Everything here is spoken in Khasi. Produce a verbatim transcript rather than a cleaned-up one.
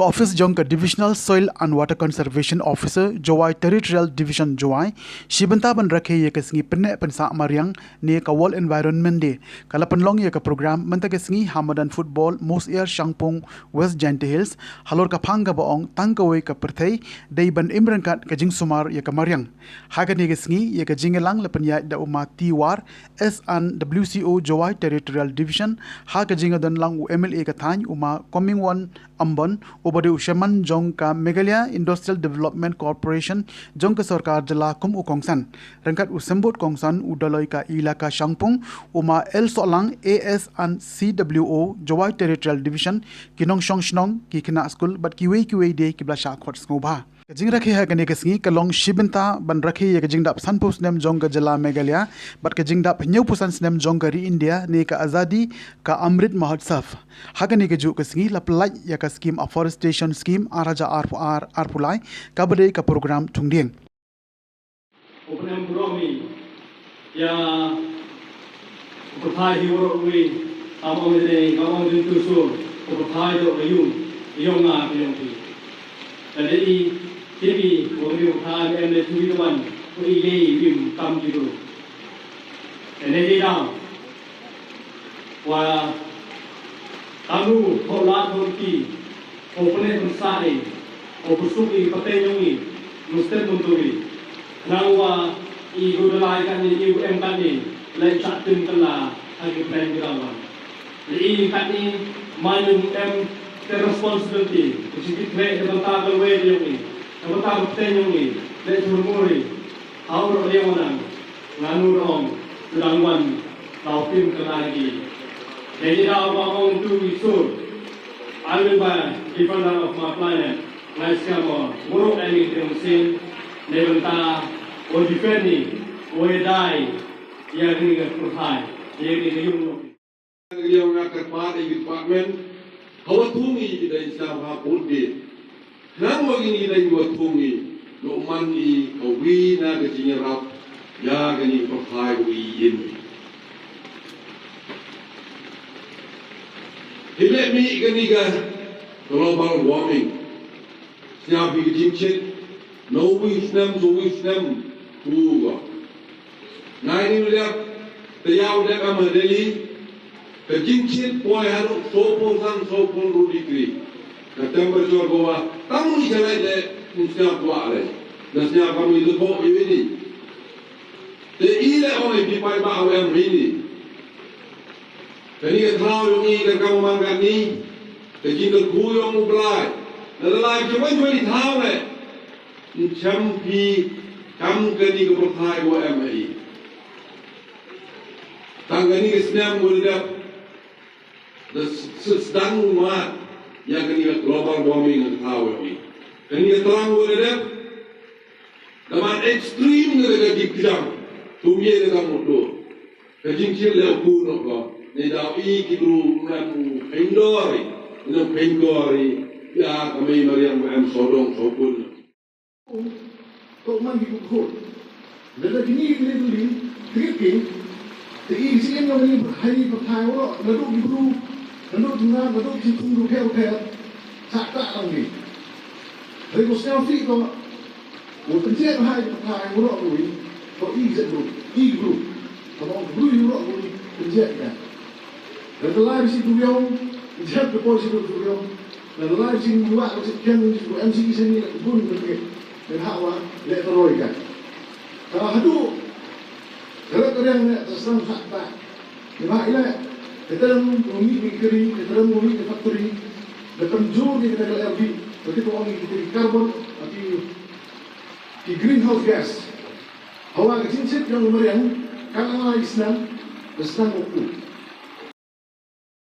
Ka office jong ka Divisional Soil and Water Conservation Officer, Jowai Territorial Division, Jowai, shi bynta ban rakhe ïa ka sngi pynneh pynsah mariang ne ka World Environment Day, ka la pynlong ïa ka program mynta ka sngi ha madan football Mosaiar, Shangpung, West Jaintia Hills, halor ka phang kaba ong tang kawei ka pyrthei dei ban im ryngkat ka jingsumar ïa ka mariang. Ha kane ka sngi, ïa ka jingïalang la pynïaid da u Ma T War, S N W C O Jowai Territorial Division, ha ka jingïadonlang u M L A ka thaiñ u Ma Comingone Ymbon, uba dei u Chairman jong ka Meghalaya Industrial Development Corporation jong ka sorkar jylla kum u kongsan, ryngkat u Symbud Kongsan u Dolloi ka Elaka Shangpung, u Ma L Sohlang, A S and C W O Jowai Territorial Division, ki nongshong shnong, ki khynnah skul bad kiwei kiwei de kiba la shah khot sngewbha. Ka jingrakhe ha kane ka sngi ka long shi bynta ban rakhe ïa ka jingdap sanphew snem jong ka jylla Meghalaya bad ka jingdap hynñiewphew san snem jong ka ri India ne ka Azadi ka Amrit Mahotsav. Ha kane kajuh ka sngi la pyllait ïa ka skim Afforestation Scheme ar hajar arphew ar arphew lai, kaba dei ka program thung dieng. U pynïaid burom ïa u pyrthei hi waroh wi, kam ong ïa ne, kam ong ïa tu sur, u pyrthei doh ka ïung, ïong nga ka ïong phi. Ka dei i, tip i, u pyrthei em ne tu i wan, u i lei im tam ki tu. Ka dei i dang. Wa tanu, ho la thon ki, Ko pyneh pynsah i, ko pynsuh i pateng jong i, mynstep myntu i. Khnang wa i gu dalai kane, i gu em kane, leit shah tim kylla ha ki pateng ki dang wan. Lei i kane, man ym em ka responsibility, ka shisha kane na bynta ka lawei jong i, na bynta ka pateng jong i, leit shah mur i. Hau ro liang wan ang, nganu ro ong, u dang wan, tau tim kylla ki. Kaei daw ba ong tu i sur, I will be defender of my planet. Ngai skhem o, muru ani tiang sin, ne bynta, o defend ni, o edai, ïa kini ka pyrthai, ïa kini ka ïung. Ïa nga kyrpad ïa ki department, hawa thung i ki dei sa ha pud ki. Nang wa kini dei wa thung i, lo man i ka wi na ka jingïarap, ïa kini ka pyrthai wi yin. Hi leh mi kani ka global warming. Sñiaw phi ka jingchit, na uwi u snem, na uwi u snem, u wa. Nai ni u dep, te ya u dep em ha Delhi, ka jingchit poi haduh sawphew san, sawphew hynriew degree. Ka temperature ko wa, tang ni chalai de, u sñiaw kwah lei. Na sñiaw kam i lebo i ini. Te i leh ong i phi paidbah u em ini. Kani ka thaw yong i ka kam man kani, ka jingkyrkhu yong U Blai. Na la lai jong i thaw ne. Ncham phi kam kani ka pyrthai wa em ha i. Tang kani ka snem wa dep. Da s-, s-, sdang wa ya kani ka global warming ka thaw yong i. Kani ka tlang wa dep. Da man extreme ka da ka dik kjang. Tum ye ka tang motor. Ka jingchil leh u ku noh ko. Ni daw i ki bru ngan u phein dor i. Ngan u phein dor i. Ïa ka mei mariang ma em sodong sokun. Ko man ki ku khot. Lada kini ki leh duli, trip ki, te i ki sien ngan i berhai ni berhai oro, nadu ki bru, nadu tuna, nadu ki tung du pher pher, sa ta lang ni. Hei ko sel fi ko, Wa pynjah bha ïa ka pyrthai waroh kawei, to i jait bru, i bru. Ka long bru ïa waroh kawei pynjah ïa ka. Lada lai shi duriaw, jait ka poi shi duriaw. Lada lai shi wah ka shi kiang shi M C E sani la bun ka pynjah. Lada ha wa leh ka roi ka. Ka haduh ka leh ka riang ne ka sang ha ta. Ïa ba ila, ka terang umi ni kari, ka terang umi ni factory, ka terang jur ni ka terang L B, ka terang umi ni kari carbon, ati ki greenhouse gas. Hawa ka jingchit yong mariang, ka la isnang, ka snang uku.